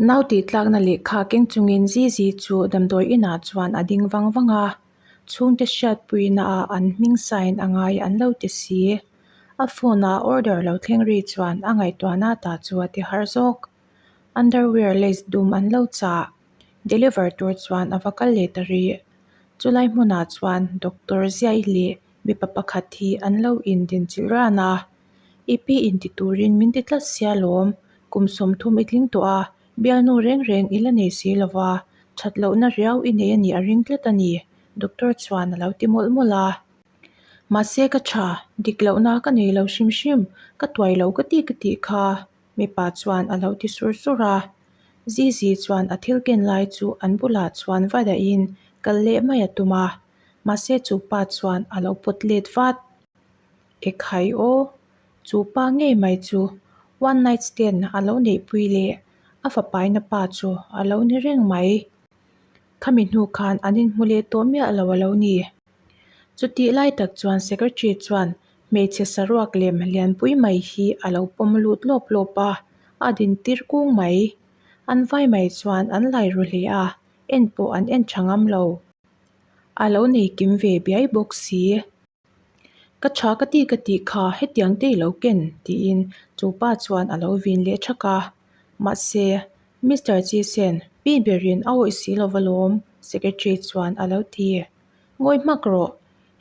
Nau tih tlakna lehkha keng chungin Zizi chu damdawi inah chuan a ding vang vang a, chhungte hriatpuina ah an hming sign a ngai an lo ti si. A phone a order lo thleng ri chuan a ngaihtuahna ta chu a ti har zawk. Underwear lace dum an lo chah. Deliver tur chuan a va kal leh ta rih. Chulai hmunah chuan Doctor Ziai leh mipa pakhat hi an lo indinchilh ran a. I pi inti turin min ti tlat sia lawm, kum 30 i tling tawh a, bialnu reng reng i la nei si lo va, that lohna riau i nei a nih a ring tlat a ni, doctor chuan a lo ti mawlh mawlh a. Mahse ka tha, dik lohna ka nei lo hrim hrim, ka tuai lo ka ti ka tih kha, mipa chuan a lo ti sur sur a. Zizi chuan a thil ken lai chu an bulah chuan va dahin kal leh mai a tum a, mahse chu pa chuan a lo pawt let vat. Ekhai aw, chu pa ngei mai chu one night stand a lo neihpui leh a fapaina pa chu a lo ni reng mai. Khami hnu khan an inhmu leh tawh miah lo a lo ni. Chutih lai tak chuan secretary chuan hmeichhe saruak lem lianpui mai hi a lo pawm lut lawp lawp a, a din tir kung mai. An vai mai chuan an lai ru hle a, en pawh an en tha ngam lo. A lo nei kim ve biai bawk si. Ka tha ka ti ka tih kha hetiang te i lo ken tiin chu pa chuan a lo vin leh thak a. Mahse, Mister Chisen, pi berin a awih si lo va lawm, Secretary chuan a lo ti. Ngawi hmak rawh,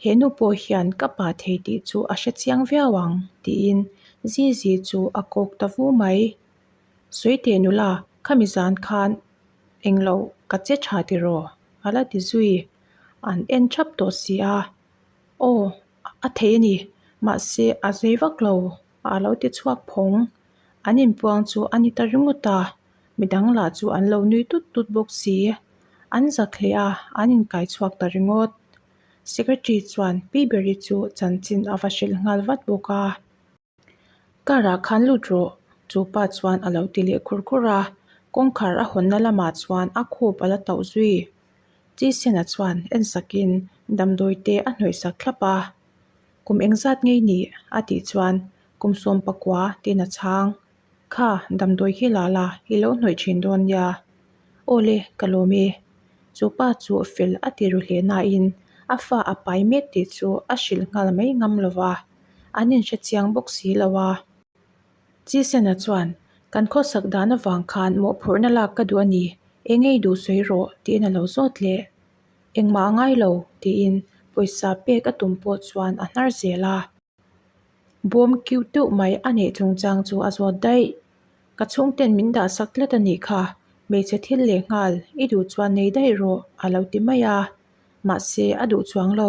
he nu pawh hian ka pa thei tih chu a hre chiang viau ang tiin Zizi chu a kawk ta vu mai. Sawi teh nula, khami zan khan englo ka che tha tiraw? A la ti zui. An en thap tawh si a. Aw, a thei a ni. Mahse, a zei vak lo. A lo ti chhuak phawng. An inpuang chu a ni ta ringawt a. Midang lah chu an lo nui tut tut bawk si. An zak hle a, an inkai chhuak ta ringawt. Secretary chuan Pi Beri chu chanchin a va hrilh nghal vat bawk a. Car ah khan lut rawh, chu pa chuan a lo ti leh khur khur a, kawngkhar a hawnna lamah chuan a khup a la tauh zui. Chisena chuan en sakin damdawi te a hnawih sak thlap a, Kum engzat ngei ni? a tih chuan kum 19 tiin a chhang. Kha, damdawi hi la la, i lo hnawih thin dawn nia. Aw le, ka lawm e. Chu pa chu fel a ti ru hle nain a fa a pai mek tih chu a hrilh nghal mai ngam lo va. An inhre chiang bawk si lo a. Chisena chuan, Kan khawsak dan avang khan mawhphurhna lak ka duh a ni, eng ngei duh sawi rawh, tiin a lo zawt leh. Engmah a ngai lo, tiin pawisa pek a tum pawh chuan a hnar zel a. Bawm kiu deuh mai a neih chungchang chu a zawt daih. Ka chhungten min dah sak tlat a nih kha, hmeichhe thil leh nghal i duh chuan nei daih rawh, a lo ti mai a. Mahse, a duh chuang lo.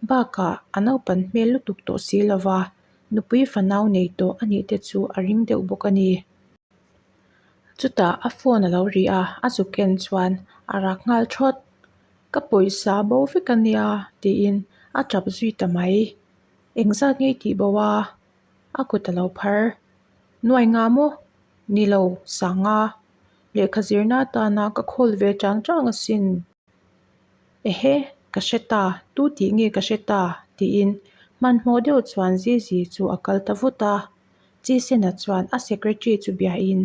Bakah a naupan hmel lutuk tawh si lo va, nupui fanau nei tawh a nih te chu a ring deuh bawk a ni. Chutah a phone a lo ri a, a zuk en chuan a rak nghal thawt. Ka pawisa bo vek a nia tiin a tap zui ta mai. Engzat nge i tih bo a? A kut a lo phar. Nuai nga maw? Ni lo, sanga. Lehkha zirna atana ka khawl ve chang chang asin. Ehe, ka hre ta, tu tih nge ka hre ta? tiin hmanhmawh deuh chuan Zizi chu a kal ta vut a. Chisena chuan a secretary chu biain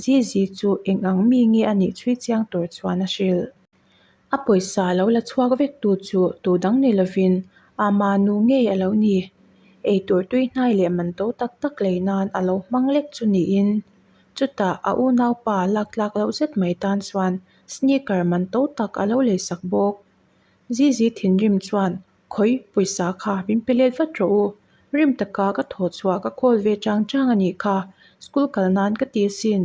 Zizi chu eng ang mi nge a nih chhui chiang tur chuan a hrilh. A pawisa lo la chhuak vek tu chu tu dang ni lovin ama nu ngei a lo ni. Eitur tui hnai leh man to tak tak lei nan a lo hmang lek chu niin chutah a unaupa lak tlak loh zet mai tan chuan Sneaker man to tak a lo leisak bawk. Zizi thinrim chuan, Khawi, pawisa kha min pe let vat rawh u. Rim taka ka thaw chhuah ka call ve chang chang a nih kha, school kal nan ka ti asin.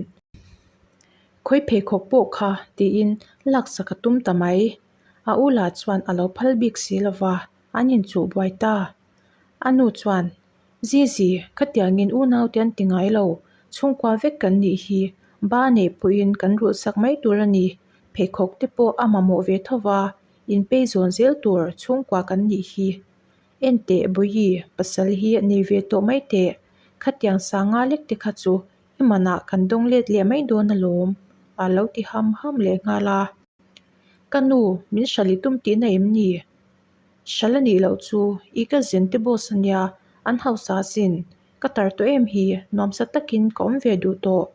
Khawi pheikhawk pawh kha, tiin laksak a tum ta mai. A u lah chuan a lo phal bik si lo va, an inchuh buai ta. A nu chuan, Zizi, khatiangin unaute an ti ngai lo, chhungkua vek kan nih hi, ba neih pawhin kan rulh sak mai tur a ni, pheikhawk te pawh a mamawh ve tho va, inpei zawn zel tur chhungkua kan nih hi. Enteh Bawihi, pasal hi nei ve tawh mai teh, khatiang sanga lek te kha chu i manah kan dawng let leh mai dawn alawm, a lo ti ham ham leh nghal a. Ka nu, min hralh i tum tihna em ni? Hral a nih loh chu i ka zen te boss a nia, an hausa asin. Ka tar tawh em hi, nuamsa takin ka awm ve duh tawh.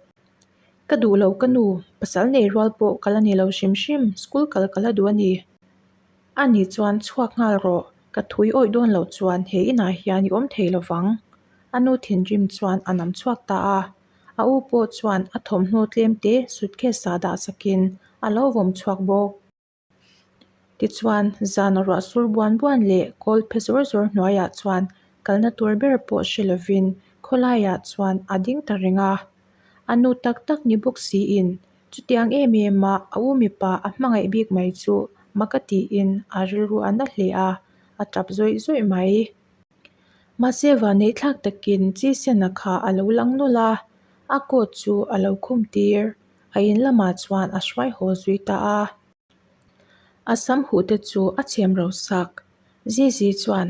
Ka duh lo ka nu, pasal nei rual pawh ka la ni lo hrim hrim, school kal ka la duh a ni. A nih chuan chhuak nghal rawh, ka thui awih dawn loh chuan he inah hian i awm thei lo vang. A nu thinrim chuan a nam chhuak ta a, a u pawh chuan a thawmhnaw tlem te suitcase ah dah sakin a lo vawm chhuak bawk. Tichuan, zana ruah sur buan buan leh kawl phe zawr zawr hnuaiah chuan kalna tur ber pawh hre lovin khawlaiah chuan a ding ta reng a. A nu tak tak ni bawk siin chutiang em em a a u mipa a hmangaih bik mai chu mak a tiin a rilru a na hle a, a tap zawih zawih mai. Mahse vanneih thlak takin Chisena kha a lo lang nawlh a, a coat chu a lo khum tir. A in lamah chuan a hruai haw zui ta a. A sam huh te chu a chhem ro sak. Zizi chuan,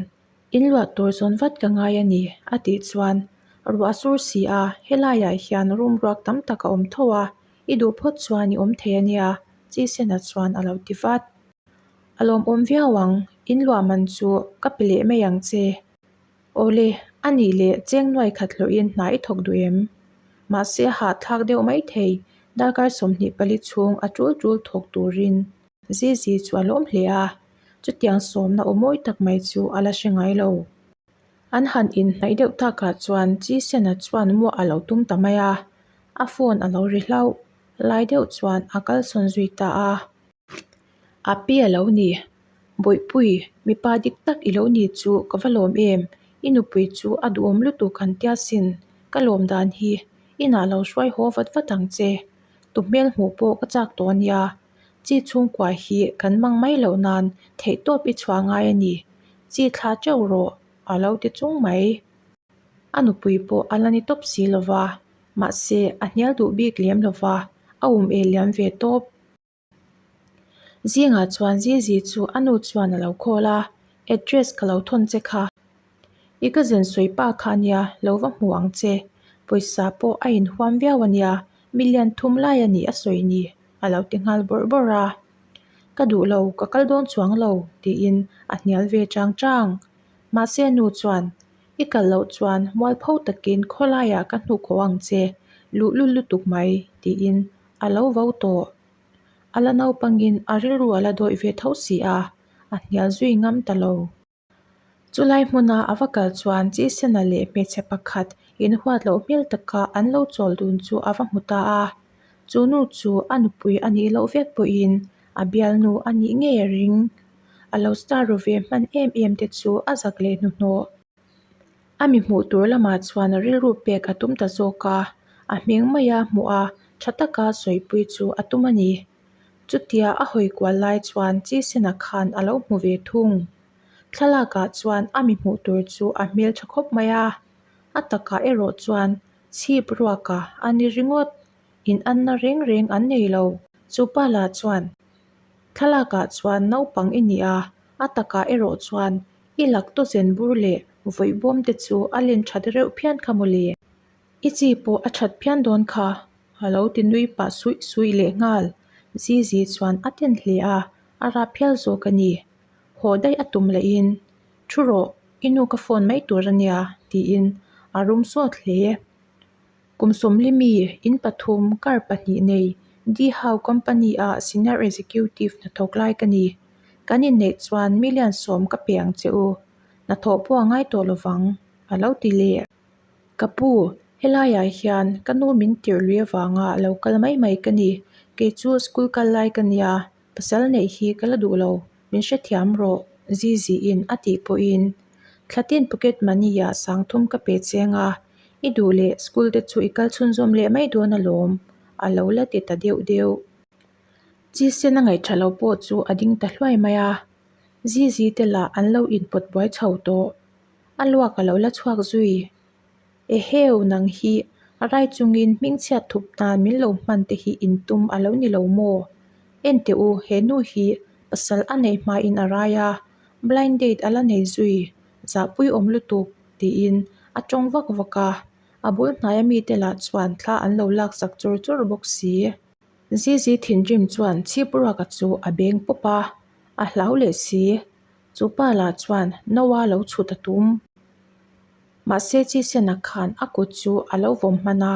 In luah tur zawn vat ka ngai a ni, a tih chuan, Ruah a sur si a, helaiah hian room ruak tam tak a awm tho a, i duh phawt chuan i awm thei a nia, Chisena chuan a lo ti vat. A lawmawm viau ang, in luah man chu ka pe leh mai ang che. Awle, a nih leh cheng nuai khat hlawhin hna i thawk duh em? Mahse a hahthlak deuh mai thei, darkar 24 chhung a tul tul thawk turin Zizi chu a lawm hle a, chutiang sawmna aw mawi tak mai chu a la hre ngai lo. An han inhnaih deuh takah chuan Chisena chuan muah a lo tum ta mai a, a phone a lo ri hlauh lai deuh chuan a kalsawn zui ta a. A pi a lo ni. Bawihpui, mipa dik tak i lo ni chu ka va lawm em? I nupui chu a duhawm lutuk han tia sin. Ka lawm dan hi inah lo hruai haw vat vat ang che. Tu hmel hmuh pawh ka chak tawh a nia. Chi chhungkua hi kan mang mai loh nan theihtawp i chhuah ngai a ni. Chi thla teuh rawh a lo ti chung mai. A nupui pawh a la ni tawp si lo va, mahse a hnial duh bik lem lo va, a um eh liam ve tawp. Zingah chuan Zizi chu a nu chuan a lo call a, Address ka lo thawn che kha. I cousin sawi pa kha ania, lo va hmu ang che. Pawisa pawh a inhuam viau ania, million thum lai a nih a sawi ni, a lo ti nghal bawrh bawrh a. Ka duh lo, ka kal dawn chuang lo, tiin a hnial ve chang chang. Mahse a nu chuan, I kal loh chuan mualpho takin khawlaiah ka hnuk haw ang che, luhlul lutuk mai, tiin A lo vo tawh. A la naupangin a rilru a la dawih ve tho si a, a hnial zui ngam ta lo. Chulai hmuna a va kal chuan Chisena leh hmeichhe pakhat inhuat loh hmel taka an lo chawl dun chu a va hmu ta a. Chu nu chu a nupui a nih loh vek pawhin a bialnu a nih ngei a ring. A lo star ru ve hman em em te chu a zak leh hnuhnawh. A mi hmuh tur lamah chuan rilru pek a tum ta zawk a, a hming maia hmuh a tha taka sawipui chu a tum a ni. Chutia a hawi kual lai chuan Chisena khan a lo hmu ve thung. Thlalakah chuan a mi hmuh tur chu a hmel tha khawp mai a, a takah erawh chuan chhip ruaka a ni ringawt, in anna reng reng an nei lo. Chupa lah chuan thlalakah chuan naupang i ni a, a takah erawh chuan I lak tawzen bur leh vawih bawm te chu a len that reuh phian kha mawle. I chi pawh a that phian dawn kha, a lo ti nui pah suih suih leh nghal. Zizi chuan a ten hle a, a rap phial zawk a ni. Haw daih a tum lehin, Thu rawh, i nu ka phone mai tur a nia, tiin a rum sawt hle. Kum sawmli mi, in pathum, car pahnih nei, Dihau company ah senior executive hnathawk lai ka ni. Kan inneih chuan million sawm ka pe ang che u. Hnathawh pawh a ngai tawh lovang, a lo ti leh. Ka pu, helaiah hian ka nu min tirh lui avanga lo kal mai mai ka ni. Kei chu school kal lai ka nia, pasal neih hi ka la duh lo, min hrethiam rawh, Ziziin a tih pawhin Thlatin pocket money ah sangthum ka pe cheng a, i duh leh school te chu i kal chhunzawm leh mai dawn alawm, a lo la ti ta deuh deuh. Chisen a ngaih tha lo pawh chu a ding ta hluai mai a, Zizi te lah an lo inpawt buai chho tawh. A luak a lo la chhuak zui. Eheu nang hi a rai chungin hmingchhiat thup nan min lo hman te hi in tum a lo ni lo maw? En teh u, he nu hi pasal a neih hmain a rai a, blind date a la nei zui, zahpui awm lutuk tiin a tawng vak vak a, a bul hnaia mite lah chuan thla an lo laksak chur chur bawk si. Zizi thinrim chuan chhip ruaka chu a beng pawp a, a hlau leh si. Chu pa lah chuan Noah lo chhut a tum. Mahse Chisena khan a kut chu a lo vawm hman a,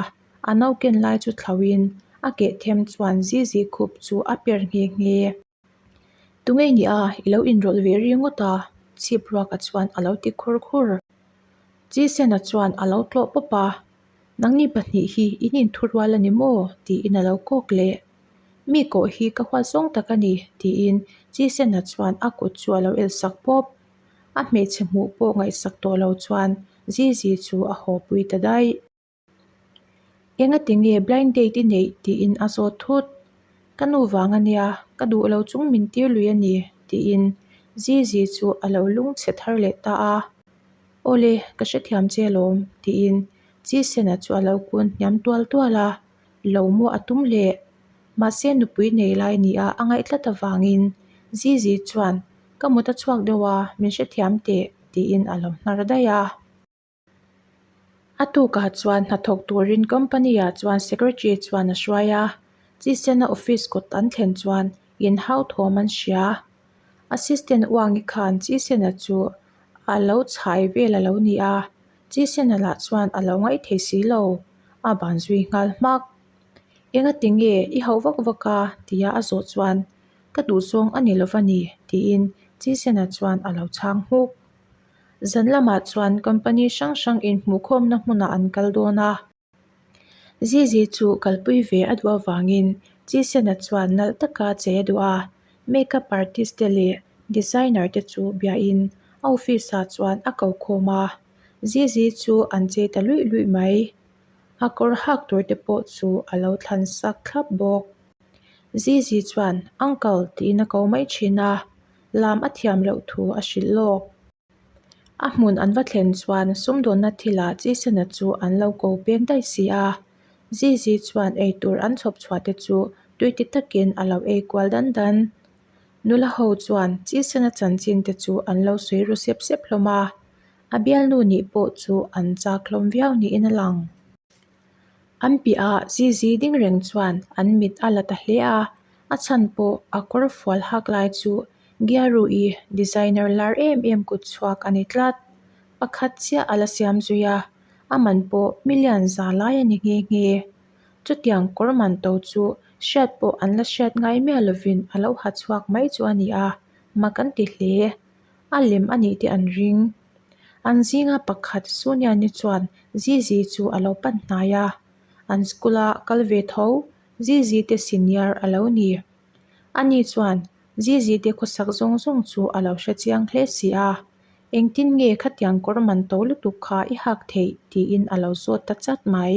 a no ken lai chu thlauhin. A keh them chuan Zizi khup chu a per nghe nghe. Tunge ni a, i lo inrawlh ve ringawt a, chhip ruaka chuan a lo ti khur khur. Chisena chuan a lo tlawh pawp a, Nangni pahnih hi in inthurual a ni maw? tiin a lo kawk leh. Mi kawh hi ka huat zawng tak a ni, tiin Chisena chuan a kut chu a lo elsak pawp. A hmeichhe hmuh pawh ngaihsak tawh lo chuan Zizi chu a haw pui ta daih. Engati nge blind date i neih tiin a zawt thut. Ka nu vang a nia, ka duh lo chung min tir lui a ni tiin Zizi chu a lo lungchhe thar leh ta a. Awle, ka hrethiam che alawm tiin Chisena chu a lo kun hniam tual tual a, lo maw a tum leh. Mahse nupui nei lai nia a ngaih tlat avangin Zizi chuan ka mut a chhuak deuh a, min hrethiam teh tiin a lo hnar daih a. A tukah chuan hnathawk turin company ah chuan secretary chuan a hruai a, Chisena office kawt an thlen chuan inhau thawm an hria. Assistant Uangi khan Chisena chu a lo chhai vel a lo ni a, Chisena lah chuan a lo ngaih thei si lo, a ban zui nghal hmak. Engati nge i hauh vak vak a? tia a zawh chuan ka duhzawng a ni lova ni tiin Chisena chuan a lo chhang hmuk. Zan lamah chuan company hrang hrang inhmuhkhawmna hmunah an kal dawn a. Zizi chu kalpui ve a duh avangin Chisena chuan nalh taka chei a duh a, makeup artist te leh designer te chu biain a office ah chuan a ko khawm a. Zizi chu an chei ta luih luih mai. A kawr hak tur te pawh chu a lo thlan sak thlap bawk. Zizi chuan Uncle tiin a ko mai thin a. Lam a thiam loh thu a hrilh lawk. A hmun an va thlen chuan sumdawnna thilah Chisena chu an lo ko peng daih si a. Zizi chuan eitur an chhawp chhuah te chu tui ti takin a lo ei kual dan dan. Nula ho chuan Chisena chanchin te chu an lo sawi ru sep sep hlawm a. A bialnu nih pawh chu an chak hlawm viau niin a lang. An piahah Zizi ding reng chuan an mit a la ta hle a, a chhan pawh a kawr fual hak lai chu Giaru-i designer lar em em kut chhuak a ni tlat. Pakhat chiah a la siam zui a, a man pawh million za lai a ni nghe nghe. Chutiang kawr man to chu hriat pawh an la hriat ngai miah lovin a lo ha chhuak mai chu a ni a, mak an ti hle. A lem a nih te an ring. An zinga pakhat Suniani chuan Zizi chu a lo pan hnai a, an school a kal ve tho Zizi te senior a lo ni. Ani chuan Zizi te khawsak zawng zawng chu a lo hre chiang hle si a, engtin nge khatiang kawr man to lutuk kha i hak theih tiin a lo zawt ta chat mai.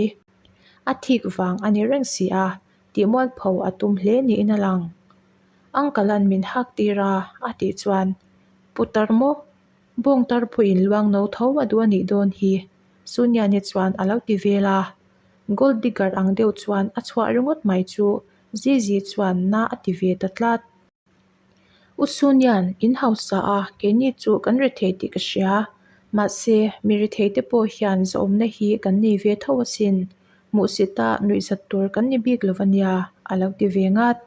A thik vang a ni reng si a, tihmualpho a tum hle niin a lang. Uncle an min hak tir a, a tih chuan, Putar maw? Bawng tar pawhin luang no tho a duh a nih dawn hi, Suniani chuan a lo ti vel a. Gold digger ang deuh chuan a chhuah ringawt mai chu Zizi chuan na a ti ve ta tlat. U Sunian, in hausa a, keini chu kan rethei tih ka hria. Mahse, mi rethei te pawh hian zahawmna hi kan nei ve tho asin. Hmuhsita nuihzat tur kan ni bik lo ania, a lo ti ve ngat.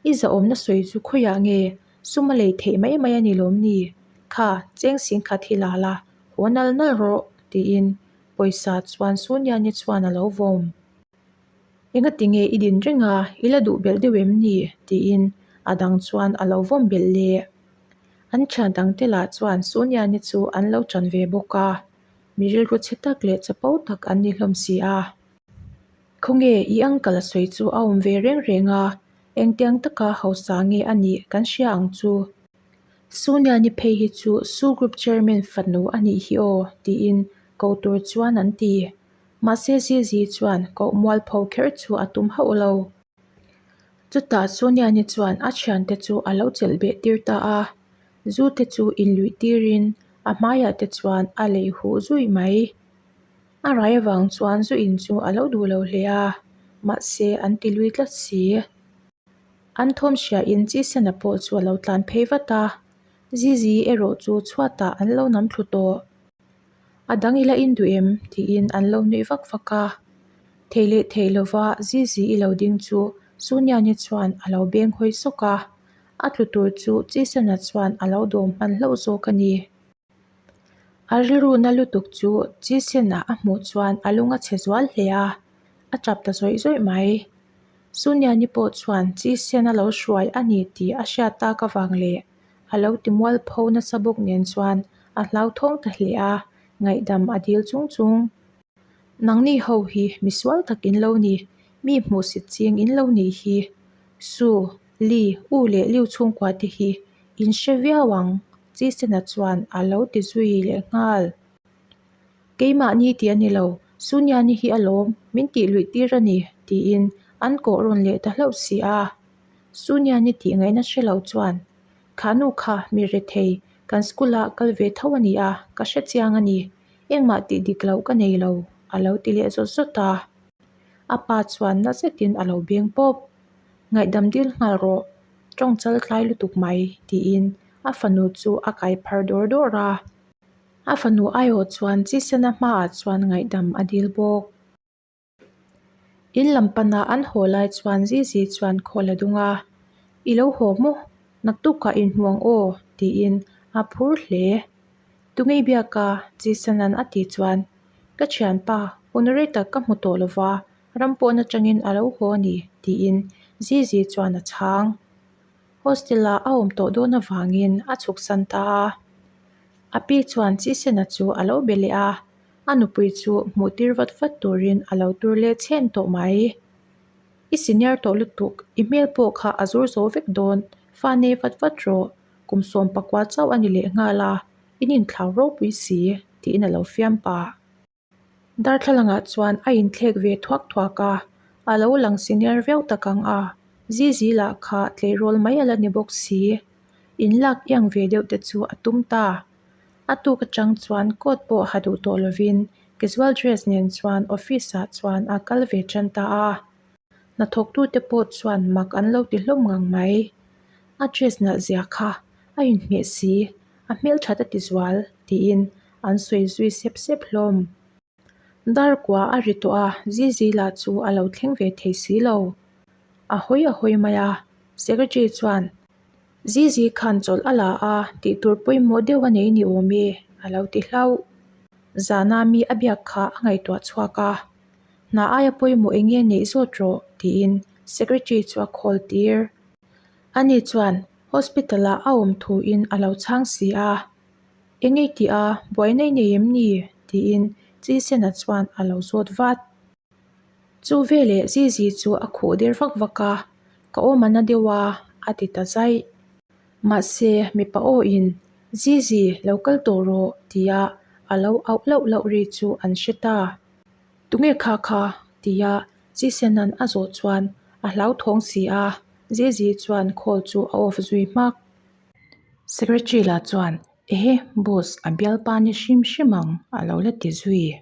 I zahawmna sawi chu khawiah nge sum a lei theih mai mai a ni lawm ni? Kha, cheng singkhat hi la la, haw nal nal rawh, tiin pawisa chuan Suniani chuan a lo vawm. Engati nge i din reng a, i la duh belh deuh em ni? tiin a dang chuan a lo vawm belh leh. An thian dangte lah chuan Suniani chu an lo tan ve bawk a, mi rilru chhe tak leh chapo tak an ni hlawm si a. Khawnge i uncle a sawi chu a awm ve reng reng a, engtiang taka hausa nge a nih kan hria ang chu. Suniani phei hi chu Su Group Chairman fanu a nih hi aw tiin ko tur chuan an ti. Mahse Zizi chuan koh mualpho kher chu a tum hauh lo. Chutah Suniani chuan a thiante chu a lo chelh beh tir ta a, zu te chu inluih tirin a hmaiah te chuan a lei huh zui mai. A rai avang chuan zu in chu a lo duh lo hle a, mahse an ti lui tlat si. An thawm hriain Chisena pawh chu a lo tlan phei vat a, Zizi erawh chu chhuatah an lo nam thlu tawh. A dang ila in duh em? tiin an lo nuih vak vak a. Thei leh thei lova Zizi i lo ding chu Suniani chuan a lo beng hawi sawk a, a tlu tur chu Chisena chuan a lo dawm hman hlauh zawk a ni. A rilru na lutuk chu Chisena a hmuh chuan a lung a chhe zual hle a, a tap ta zawih zawih mai. Suniani pawh chuan Chisena lo hruai a ni tih a hriat tak avang leh a lo ti mualpho nasa bawk nen chuan a hlauthawng ta hle a, ngaihdam a dil chung chung. Nangni ho hi misual tak in lo ni, mi hmuhsit ching in lo nih hi. Su, Li, U leh Liu chhungkua te hi in hre viau ang, Chisena chuan a lo ti zui leh nghal. Keimahni tih a ni lo, Suniani hi alawm, min tih luih tir a ni, tiin an kawh rawn leh ta hlauh si a. Suniani tih ngaihna hre lo chuan, Kha nu kha, mi rethei, kan school-a kal ve tho a ni a, ka hre chiang a ni, engmah tih dik loh ka nei lo, a lo ti leh zawt zawt a. A pa chuan na zetin a lo beng pawp. Ngaihdam dil nghal rawh, tawng chal tlai lutuk mai, tiin a fanu chu a kai phar dawr dawr a. A fanu aiawh chuan Chisena hmaah chuan ngaihdam a dil bawk. In lam pana an haw lai chuan Zizi chuan khawl a dung a, I lo haw maw? Naktukah inhmu ang aw, tiin a phur hle. Tungei biaka Chisena'n a tih chuan, Ka thianpa, hun rei tak ka hmu tawh lova, ram pawn atangin a lo haw a ni, tiin Zizi chuan a chhang. Hostel-ah a awm tawh dawn avangin a chhuksan ta a. A pi chuan Chisena chu a lo be leh a, a nupui chu hmuh tir vat vat turin a lo tur leh chhen tawh mai. I senior tawh lutuk, i hmel pawh kha a zur zo vek dawn, fa nei vat vat rawh, kum sawm pakua chauh a ni leh nghal a, in inthlau ropui si, tiin a lo fiam pah. Darthlalangah chuan a inthlek ve thuak thuak a, a lo lang senior viau tak ang a, Zizi lah kha tleirawl mai a la ni bawk si. Inlak iang ve deuh te chu a tum ta. A tuk atang chuan coat pawh ha duh tawh lovin casual dress nen chuan office ah chuan a kal ve tan ta a. Hnathawktute pawh chuan mak an lo ti hlawm ngang mai. A dress nalh zia kha a inhmeh si, a hmelthat a ti zual tiin an sawi zui sep sep hlawm. Dar kua a ri tawh a, Zizi lah chu a lo thleng ve thei si lo. A hawi a hawi mai a, Secretary chuan, Zizi khan chawlh a la a, tih tur pawimawh deuh a nei ni awm e, a lo ti hlauh. Zana mi a biak kha a ngaihtuah chhuak a, Hna aia pawimawh eng nge neih zawt rawh, tiin Secretary chu a call tir. Ani chuan Hospital-ah a awm thuin a lo chhang si a. Eng ei tih a, buai nei nei em ni? tiin Chisena chuan a lo zawt vat. Chu veleh Zizi chu a khuh der vak vak a, Ka awm a na deuh a, a ti ta zaih. Mahse, mipa awin, Zizi, lo kal tawh rawh, tia a lo auh lauh lauh ri chu an hre ta. Tunge kha kha? tia Chisena'n a zawh chuan a hlauthawng si a, Zizi chuan call chu a off zui hmak. Secretary lah chuan, Ehe, boss, a bialpa ni hrim hrim ang, a lo la ti zui.